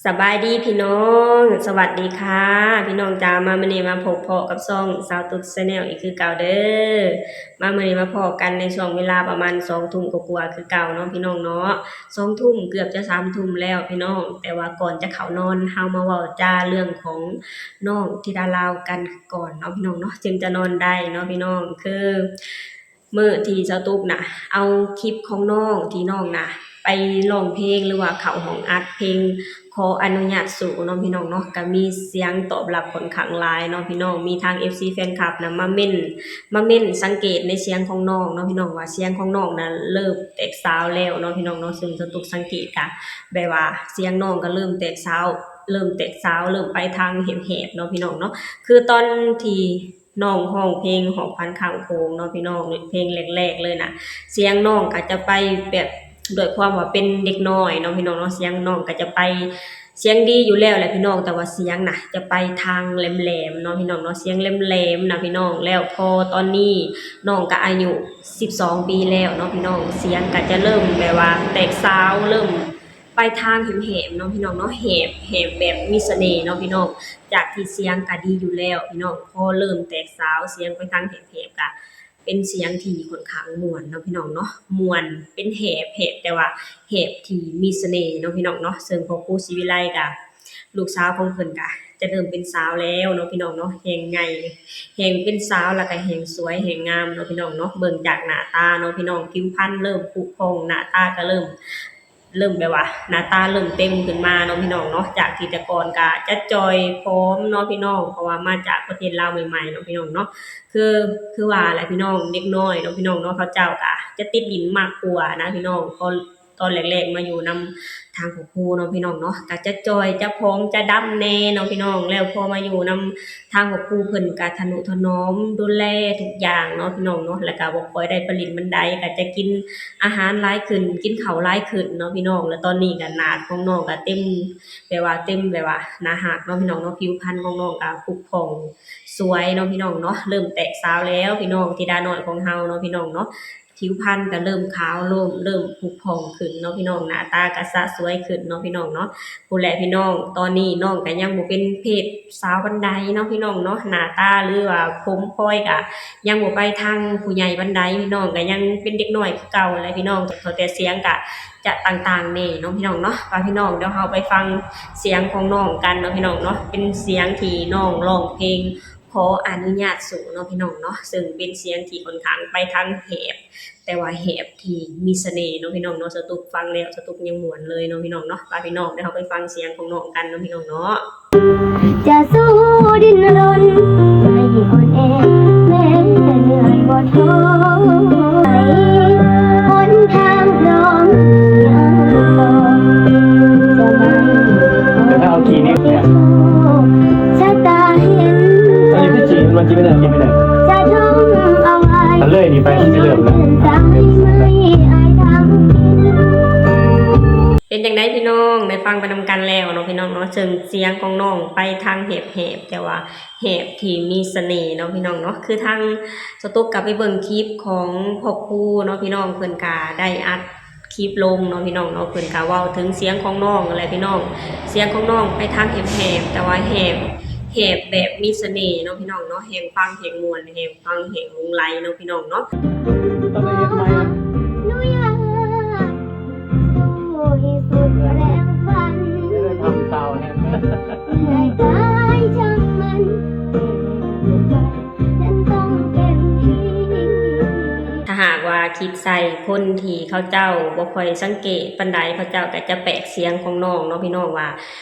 ສະບາຍດີພີ່ນ້ອງ ສະຫວັດດີຄ່ະ ພີ່ນ້ອງຈ້າ ມາມື້ນີ້ມາພົບພໍ້ກັບຊ່ອງສາວຕຸກ Channel ອີກຄືເກົ່າເດີ. ມາມື້ນີ້ມາພໍ້ກັນໃນຊ່ວງເວລາປະມານສອງທຸ່ມກວ່າໆຄືເກົ່າເນາະ ພີ່ນ້ອງເນາະ. ສອງທຸ່ມເກືອບຈະສາມທຸ່ມແລ້ວພີ່ນ້ອງ ແຕ່ວ່າກ່ອນຈະເຂົ້ານອນ ເຮົາມາເວົ້າຈາເລື່ອງຂອງນ້ອງທິດາລາວກັນກ່ອນເນາະ ພີ່ນ້ອງເນາະ ຈຶ່ງຈະນອນໄດ້ເນາະ ພີ່ນ້ອງ. ຄື ມື້ທີ່ສາວຕຸກນະ ເອົາຄລິບຂອງນ້ອງທີ່ນ້ອງນະ ໄປຮ້ອງເພງ ຫຼືວ່າເຂົ້າຫ້ອງອັດເພງຂໍອະນຸຍາດສູເນາະ ພີ່ນ້ອງເນາະ ກະມີສຽງຕອບຮັບຂ້ອນຂ້າງຫຼາຍເນາະ ພີ່ນ້ອງ. ມີທັງ ເອັຟຊີ ແຟນຄລັບນະ ມາເມັ້ນ ມາເມັ້ນສັງເກດໃນສຽງຂອງນ້ອງເນາະ ພີ່ນ້ອງ ວ່າສຽງຂອງນ້ອງນະເລີ່ມແຕກສາວແລ້ວເນາະ ພີ່ນ້ອງເນາະ. ເຊິ່ງສາວຕຸກສັງເກດກະແບບວ່າສຽງນ້ອງກະເລີ່ມແຕກສາວ ເລີ່ມແຕກສາວ ເລີ່ມໄປທາງແຫບໆເນາະ ພີ່ນ້ອງເນາະ. ຄືຕອນທີ່ ນ້ອງຮ້ອງເພງຮອກພັນຂ້າງໂຂງເນາະ ພີ່ນ້ອງ ເພງແລກໆເລີຍນະ ສຽງນ້ອງກະຈະໄປແບບ ດ້ວຍຄວາມວ່າເປັນເດັກນ້ອຍເນາະ ພີ່ນ້ອງເນາະ ສຽງນ້ອງກະຈະໄປ ສຽງດີຢູ່ແລ້ວແຫຼະ ພີ່ນ້ອງ ແຕ່ວ່າສຽງນະຈະໄປທາງແຫຼມໆເນາະ ພີ່ນ້ອງເນາະ ສຽງແຫຼມໆນະ ພີ່ນ້ອງ. ແລ້ວພໍຕອນນີ້ນ້ອງກະອາຍຸສິບສອງປີແລ້ວເນາະ ພີ່ນ້ອງ ສຽງກະຈະເລີ່ມແບບວ່າແຕກສາວ ເລີ່ມ ໄປທາງແຫບໆເນາະ ພີ່ນ້ອງເນາະ ແຫບ ແຫບແບບມີສະເໜ່ເນາະ ພີ່ນ້ອງ. ຈາກທີ່ສຽງກະດີຢູ່ແລ້ວ ພີ່ນ້ອງ ພໍເລີ່ມແຕກສາວ ສຽງໄປທາງແຫບໆ ກະເປັນສຽງທີ່ຂ້ອນຂ້າງມ່ວນເນາະ ພີ່ນ້ອງເນາະ ມ່ວນ ເປັນແຫບ ແຫບ ແຕ່ວ່າແຫບທີ່ມີສະເໜ່ເນາະ ພີ່ນ້ອງເນາະ. ເຊິ່ງພໍ່ຄູສີວິໄລກະ ລູກສາວຂອງເພິ່ນກະຈະເລີ່ມເປັນສາວແລ້ວເນາະ ພີ່ນ້ອງເນາະ ແຮ່ງໃຫຍ່ ແຮ່ງເປັນສາວ ແລ້ວກະແຮ່ງສວຍ ແຮ່ງງາມເນາະ ພີ່ນ້ອງເນາະ. ເບິ່ງຈາກໜ້າຕາເນາະ ພີ່ນ້ອງ ຜິວພັນເລີ່ມຜຸຜ່ອງ ໜ້າຕາກະເລີ່ມ ເລີ່ມແບບວ່າໜ້າຕາເລີ່ມເຕັມຂຶ້ນມາເນາະ ພີ່ນ້ອງເນາະ ຈາກທີ່ແຕ່ກ່ອນກະຈະຈ່ອຍຜອມເນາະ ພີ່ນ້ອງ ເພາະວ່າມາຈາກປະເທດລາວໃໝ່ໆເນາະ ພີ່ນ້ອງເນາະ. ຄື ຄືວ່າແຫຼະ ພີ່ນ້ອງ ເດັກນ້ອຍເນາະ ພີ່ນ້ອງເນາະ ເຂົາເຈົ້າກະຈະຕິດດິນມັກຂົວນະ ພີ່ນ້ອງ ເພາະຕອນແລກໆມາຢູ່ນຳທາງພໍ່ຄູເນາະ ພີ່ນ້ອງເນາະ ກະຈະຈ່ອຍ ຈະຜອມ ຈະດຳແດ່ເນາະ ພີ່ນ້ອງ. ແລ້ວພໍມາຢູ່ນຳ ທາງຄອບຄົວເພິ່ນກະທະນຸຖະໜອມດູແລທຸກຢ່າງເນາະ ພີ່ນ້ອງເນາະ ແລ້ວກະບໍ່ຄ່ອຍໄດ້ໄປຫຼິ້ນປານໃດ ກະຈະກິນອາຫານຫຼາຍຂຶ້ນ ກິນເຂົ້າຫຼາຍຂຶ້ນເນາະ ພີ່ນ້ອງ. ແລ້ວຕອນນີ້ກະໜ້າຂອງນ້ອງກະເຕັມ ແບບວ່າເຕັມ ແບບວ່າໜ້າຮັກເນາະ ພີ່ນ້ອງເນາະ ຜິວພັນຂອງນ້ອງກະຜຸຜ່ອງສວຍເນາະ ພີ່ນ້ອງເນາະ ເລີ່ມແຕກສາວແລ້ວ ພີ່ນ້ອງ ທິດານ້ອຍຂອງເຮົາເນາະ ພີ່ນ້ອງເນາະ. ຜິວພັນກະເລີ່ມຂາວລົງ ເລີ່ມຜຸຜ່ອງຂຶ້ນເນາະ ພີ່ນ້ອງ ໜ້າຕາກະສະສວຍຂຶ້ນເນາະ ພີ່ນ້ອງເນາະ. ພຸ້ນແຫຼະ ພີ່ນ້ອງ ຕອນນີ້ນ້ອງກະຍັງບໍ່ເປັນເພດສາວປານໃດເນາະ ພີ່ນ້ອງເນາະ ໜ້າຕາ ຫຼືວ່າຜົມພອຍກະຍັງບໍ່ໄປທາງຜູ້ໃຫຍ່ປານໃດ ພີ່ນ້ອງ ກະຍັງເປັນເດັກນ້ອຍຄືເກົ່າຫັ້ນແຫຼະ ພີ່ນ້ອງ. ເທົ່າແຕ່ສຽງກະຈະຕ່າງໆແດ່ເນາະ ພີ່ນ້ອງເນາະ. ວ່າ ພີ່ນ້ອງ ດຽວເຮົາໄປຟັງສຽງຂອງນ້ອງກັນເນາະ ພີ່ນ້ອງເນາະ ເປັນສຽງທີ່ນ້ອງຮ້ອງເພງ ຂໍອະນຸຍາດສູເນາະ ພີ່ນ້ອງເນາະ ເຊິ່ງເປັນສຽງທີ່ຂ້ອນຂ້າງໄປທາງແຫບ ແຕ່ວ່າແຫບທີ່ມີສະເໜ່ເນາະ ພີ່ນ້ອງເນາະ. ສາວຕຸກຟັງແລ້ວ ສາວຕຸກຍັງມ່ວນເລີຍເນາະ ພີ່ນ້ອງເນາະ. ໄປ ພີ່ນ້ອງ ດຽວເຮົາໄປຟັງສຽງຂອງນ້ອງກັນເນາະ ພີ່ນ້ອງເນາະ. ຈະສູ້ດີ້ນລົນ ໃຫ້ອ່ອນແອ ແມ້ເມື່ອຍບໍ່ທໍ້ ຫົນທາງພ້ອມ ຍັງຕໍ່ ຈະໄໝ ແຕ່ຖ້າເອົາຂີ້ນີ້ເນຍ ຊະຕາເຫັນ ອັນນີ້ຄືຈີນ ມັນຈີນ ມັນຈີນໄປເລີຍ ຈະທົງເອົາໄວ້ ອັນເລີຍນີ້ໄປ ມັນຊິເລີ່ມແລ້ວ ເປັນຈັ່ງໃດພີ່ນ້ອງ ໄດ້ຟັງໄປນຳກັນແລ້ວເນາະ ພີ່ນ້ອງເນາະ. ເຊິ່ງສຽງຂອງນ້ອງໄປທາງແຫບໆ ແຕ່ວ່າແຫບທີ່ມີສະເໜ່ເນາະ ພີ່ນ້ອງເນາະ. ຄືທາງສາວຕຸກກະໄປເບິ່ງຄລິບຂອງພໍ່ຄູເນາະ ພີ່ນ້ອງ ເພິ່ນກະໄດ້ອັດ ຄລິບລົງເນາະ ພີ່ນ້ອງເນາະ ເພິ່ນກະເວົ້າເຖິງສຽງຂອງນ້ອງຫັ້ນແຫຼະ ພີ່ນ້ອງ. ສຽງຂອງນ້ອງໄປທາງແຫບໆ ແຕ່ວ່າແຫບ ແຫບແບບມີສະເໜ່ເນາະ ພີ່ນ້ອງເນາະ. ແຮ່ງຟັງແຮ່ງມ່ວນ ແຮ່ງຟັງແຮ່ງຫຼົງໄຫຼເນາະ ພີ່ນ້ອງເນາະ. ຕ້ອງໄດ້ເຮັດໃໝ່ ອະນຸຍາດ ສູ້ໃຫ້ສຸດແຮງຝັນ ທຳຊາວແຮງ ໃຫ້ຕາຍຊ່າງມັນ ເຮັດໄປ ນັ້ນຕ້ອງເຕັມທີ່. ຖ້າຫາກວ່າຄິດໃສ່ຄົນທີ່ເຂົາເຈົ້າບໍ່ຄ່ອຍສັງເກດປານໃດ ເຂົາເຈົ້າກະຈະແປກສຽງຂອງນ້ອງເນາະ ພີ່ນ້ອງ ວ່າ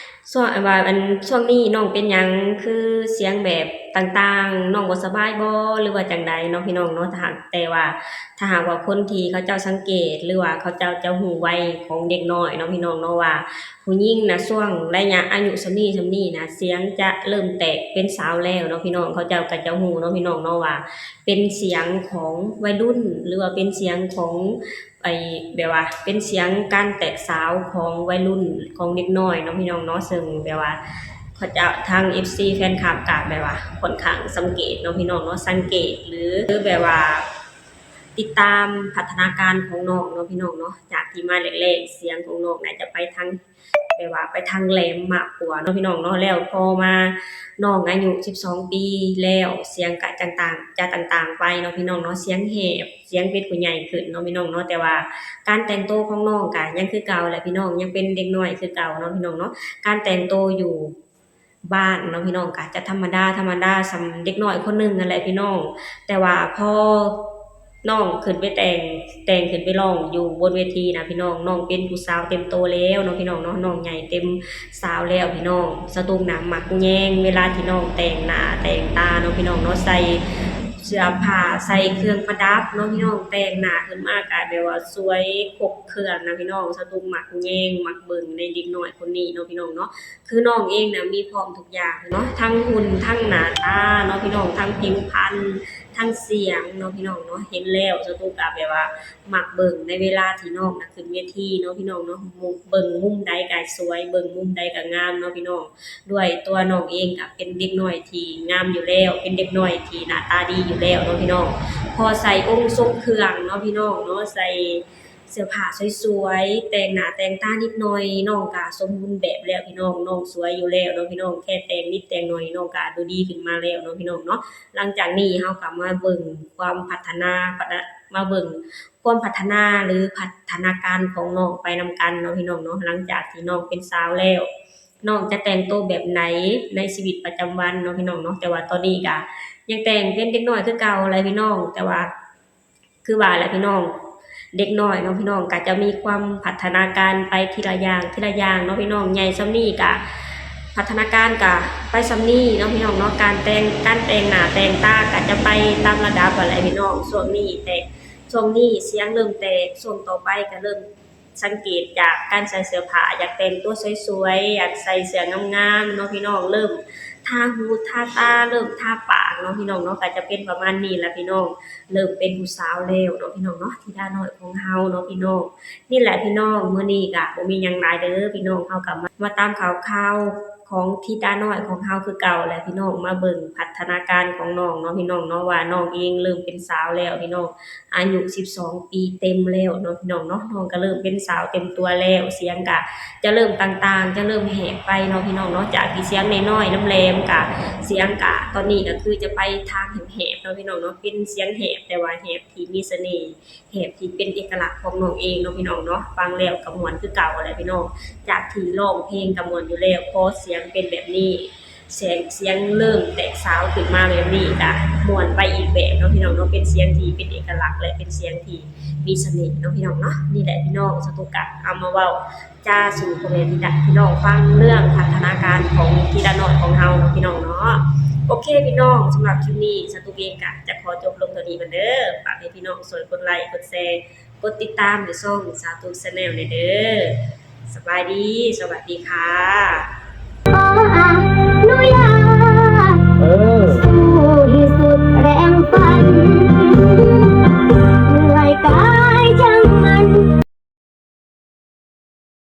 ຊ່ວງ ອັນວ່າ ອັນ ຊ່ວງນີ້ນ້ອງເປັນຫຍັງ ຄືສຽງແບບຕ່າງໆ ນ້ອງບໍ່ສະບາຍບໍ່ ຫຼືວ່າຈັ່ງໃດເນາະ ພີ່ນ້ອງເນາະ. ຖ້າຫາກ ແຕ່ວ່າ ຖ້າຫາກວ່າຄົນທີ່ເຂົາເຈົ້າສັງເກດ ຫຼືວ່າເຂົາເຈົ້າຈະຮູ້ໄວຂອງເດັກນ້ອຍເນາະ ພີ່ນ້ອງເນາະ ວ່າ ຜູ້ຍິງນະ ຊ່ວງໄລຍະອາຍຸສ່ຳນີ້ສ່ຳນີ້ນະ ສຽງຈະເລີ່ມແຕກເປັນສາວແລ້ວເນາະ ພີ່ນ້ອງ. ເຂົາເຈົ້າກະຈະຮູ້ເນາະ ພີ່ນ້ອງເນາະ ວ່າເປັນສຽງຂອງໄວລຸ້ນ ຫຼືວ່າເປັນສຽງຂອງ ໄອ້ ແບບວ່າເປັນສຽງການແຕກສາວຂອງໄວລຸ້ນ ຂອງເດັກນ້ອຍເນາະ ພີ່ນ້ອງເນາະ. ເຊິ່ງແບບວ່າເຂົາເຈົ້າ ທາງເອັຟຊີ ແຟນຄລັບກະແບບວ່າຂ້ອນຂ້າງສັງເກດເນາະ ພີ່ນ້ອງເນາະ ສັງເກດ ຫຼື ຫຼືແບບວ່າຕິດຕາມພັດທະນາການຂອງນ້ອງເນາະ ພີ່ນ້ອງເນາະ. ຈາກທີ່ມາແລກໆ ສຽງຂອງນ້ອງໜ້າຈະໄປທາງ ແບບວ່າໄປທາງແຫຼມມາກກວ່າເນາະ ພີ່ນ້ອງເນາະ. ແລ້ວພໍມານ້ອງອາຍຸສິບສອງປີແລ້ວ ສຽງກະຈະຕ່າງ ຈະຕ່າງໆໄປເນາະ ພີ່ນ້ອງເນາະ. ສຽງແຫບ ສຽງເປັນຜູ້ໃຫຍ່ຂຶ້ນເນາະ ພີ່ນ້ອງເນາະ. ແຕ່ວ່າການແຕ່ງໂຕຂອງນ້ອງກະຍັງຄືເກົ່າແຫຼະ ພີ່ນ້ອງ, ຍັງເປັນເດັກນ້ອຍຄືເກົ່າເນາະ ພີ່ນ້ອງເນາະ. ການແຕ່ງໂຕຢູ່ ບ້ານເນາະ ພີ່ນ້ອງ ກະຈະທຳມະດາ ທຳມະດາສ່ຳເດັກນ້ອຍຄົນໜຶ່ງຫັ້ນແຫຼະ ພີ່ນ້ອງ. ແຕ່ວ່າພໍນ້ອງຂຶ້ນໄປແຕ່ງ ແຕ່ງຂຶ້ນໄປຮ້ອງຢູ່ບົນເວທີນະ ພີ່ນ້ອງ, ນ້ອງເປັນຜູ້ສາວເຕັມໂຕແລ້ວເນາະ ພີ່ນ້ອງເນາະ, ນ້ອງໃຫຍ່ເຕັມສາວແລ້ວ ພີ່ນ້ອງ. ສາວຕຸກນະມັກແຍງເວລາທີ່ນ້ອງແຕ່ງໜ້າແຕ່ງຕາເນາະ ພີ່ນ້ອງເນາະ, ໃສ່ເສື້ອຜ້າ ໃສ່ເຄື່ອງປະດັບເນາະ ພີ່ນ້ອງ, ແຕ່ງໜ້າຂຶ້ນມາກະແບບວ່າສວຍຄົບເຄື່ອງນະ ພີ່ນ້ອງ. ສາວຕຸກມັກແຍງ ມັກເບິ່ງໃນເດັກນ້ອຍຄົນນີ້ເນາະ ພີ່ນ້ອງເນາະ. ຄືນ້ອງເອງນະມີພ້ອມທຸກຢ່າງເນາະ, ທັງຫຸ່ນ ທັງໜ້າຕາເນາະ ພີ່ນ້ອງ, ທັງຜິວພັນ ທັງສຽງເນາະ ພີ່ນ້ອງເນາະ. ເຫັນແລ້ວສາວຕຸກກະແບບວ່າມັກເບິ່ງໃນເວລາທີ່ນ້ອງນະຂຶ້ນເວທີເນາະ ພີ່ນ້ອງເນາະ, ເບິ່ງມຸມໃດກະສວຍ ເບິ່ງມຸມໃດກະງາມເນາະ ພີ່ນ້ອງ. ດ້ວຍຕົວນ້ອງເອງກະເປັນເດັກນ້ອຍທີ່ງາມຢູ່ແລ້ວ ເປັນເດັກນ້ອຍທີ່ໜ້າຕາດີຢູ່ແລ້ວເນາະ ພີ່ນ້ອງ. ພໍໃສ່ອົງຊົງເຄື່ອງເນາະ ພີ່ນ້ອງເນາະ, ໃສ່ ເສື້ອຜ້າສວຍໆ ແຕ່ງໜ້າແຕ່ງຕານິດໜ່ອຍ ນ້ອງກະສົມບູນແບບແລ້ວ ພີ່ນ້ອງ. ນ້ອງສວຍຢູ່ແລ້ວເນາະ ພີ່ນ້ອງ, ແຄ່ແຕ່ງນິດແຕ່ງໜ່ອຍ ນ້ອງກະດູດີຂຶ້ນມາແລ້ວເນາະ ພີ່ນ້ອງເນາະ. ຫຼັງຈາກນີ້ເຮົາກະມາເບິ່ງຄວາມພັດທະນາ ພັດທະນາ ມາເບິ່ງຄວາມພັດທະນາ ຫຼື ພັດທະນາການຂອງນ້ອງໄປນຳກັນເນາະ ພີ່ນ້ອງເນາະ. ຫຼັງຈາກທີ່ນ້ອງເປັນສາວແລ້ວ ນ້ອງຈະແຕ່ງໂຕແບບໃດໃນຊີວິດປະຈຳວັນເນາະ ພີ່ນ້ອງເນາະ. ແຕ່ວ່າຕອນນີ້ກະຍັງແຕ່ງເປັນເດັກນ້ອຍຄືເກົ່າແຫຼະ ພີ່ນ້ອງ, ແຕ່ວ່າ ຄືວ່າແຫຼະ ພີ່ນ້ອງ, ເດັກນ້ອຍເນາະ ພີ່ນ້ອງ, ກະຈະມີຄວາມພັດທະນາການໄປທີລະຢ່າງ ທີລະຢ່າງເນາະ ພີ່ນ້ອງ. ໃຫຍ່ສ່ຳນີ້ກະພັດທະນາການກະໄປສ່ຳນີ້ເນາະ ພີ່ນ້ອງເນາະ. ການແຕ່ງ ການແຕ່ງໜ້າແຕ່ງຕາກະຈະໄປຕາມລະດັບຫັ້ນແຫຼະ ພີ່ນ້ອງ. ຊ່ວງນີ້ແຕກ ຊ່ວງນີ້ສຽງເລີ່ມແຕກ, ຊ່ວງຕໍ່ໄປກະເລີ່ມ ສັງເກດຈາກການໃສ່ເສື້ອຜ້າ ຢາກແຕ່ງຕົວສວຍໆ ຢາກໃສ່ເສື້ອງາມໆເນາະ ພີ່ນ້ອງ, ເລີ່ມທາຫູທາຕາ ເລີ່ມທາປາກເນາະ ພີ່ນ້ອງເນາະ. ກະຈະເປັນປະມານນີ້ລະ ພີ່ນ້ອງ, ເລີ່ມເປັນຜູ້ສາວແລ້ວເນາະ ພີ່ນ້ອງເນາະ, ທິດານ້ອຍຂອງເຮົາເນາະ ພີ່ນ້ອງ. ນີ້ແຫຼະ ພີ່ນ້ອງ, ມື້ນີ້ກະບໍ່ມີຫຍັງຫຼາຍເດີ ພີ່ນ້ອງ, ເຮົາກະມາ ມາຕາມຂ່າວຄາວຂອງທິດານ້ອຍຂອງເຮົາຄືເກົ່າແຫຼະ ພີ່ນ້ອງ, ມາເບິ່ງພັດທະນາການຂອງນ້ອງເນາະ ພີ່ນ້ອງເນາະ, ວ່ານ້ອງເອງເລີ່ມເປັນສາວແລ້ວ ພີ່ນ້ອງ. ອາຍຸສິບສອງປີເຕັມແລ້ວເນາະ ພີ່ນ້ອງເນາະ, ນ້ອງກະເລີ່ມເປັນສາວເຕັມຕົວແລ້ວ, ສຽງກະຈະເລີ່ມຕ່າງໆ ຈະເລີ່ມແຫບໄປເນາະ ພີ່ນ້ອງເນາະ. ຈາກທີ່ສຽງນ້ອຍໆ ແຫຼມໆ ກະ ສຽງກະຕອນນີ້ກະຄືຈະໄປທາງແຫບໆເນາະ ພີ່ນ້ອງເນາະ, ເປັນສຽງແຫບ ແຕ່ວ່າແຫບທີ່ມີສະເໜ່ຫ ແຫບທີ່ເປັນເອກະລັກຂອງນ້ອງເອງເນາະ ພີ່ນ້ອງເນາະ. ຟັງແລ້ວກະມ່ວນຄືເກົ່າແຫຼະ ພີ່ນ້ອງ, ຈາກທີ່ຮ້ອງເພງກະມ່ວນຢູ່ແລ້ວ, ພໍສຽງເປັນແບບນີ້ ສຽງ ສຽງເລີ່ມແຕກສາວຂຶ້ນມາແບບນີ້ກະມ່ວນໄປອີກແບບເນາະ ພີ່ນ້ອງເນາະ, ເປັນສຽງທີ່ເປັນເອກະລັກ ແລະ ເປັນສຽງທີ່ມີສະເໜ່ເນາະ ພີ່ນ້ອງເນາະ. ນີ້ແຫຼະ ພີ່ນ້ອງ, ສາວຕຸກກະເອົາມາເວົ້າຈາສູ່ພໍ່ແມ່ພີ່ນ້ອງຟັງເລື່ອງພັດທະນາການຂອງທິດານ້ອຍຂອງເຮົາເນາະ ພີ່ນ້ອງເນາະ. ໂອເຄ ພີ່ນ້ອງ, ສຳລັບຄລິບນີ້ ສາວຕຸກເອງກະຈະຂໍຈົບລົງເທົ່ານີ້ກ່ອນເດີ. ຝາກໃຫ້ພີ່ນ້ອງຊ່ວຍກົດໄລ ກົດແຊ ກົດຕິດຕາມໃຫ້ຊ່ອງສາວຕຸກ Channel ແດ່ເດີ. ສະບາຍດີ, ສະຫວັດດີຄ່ະ.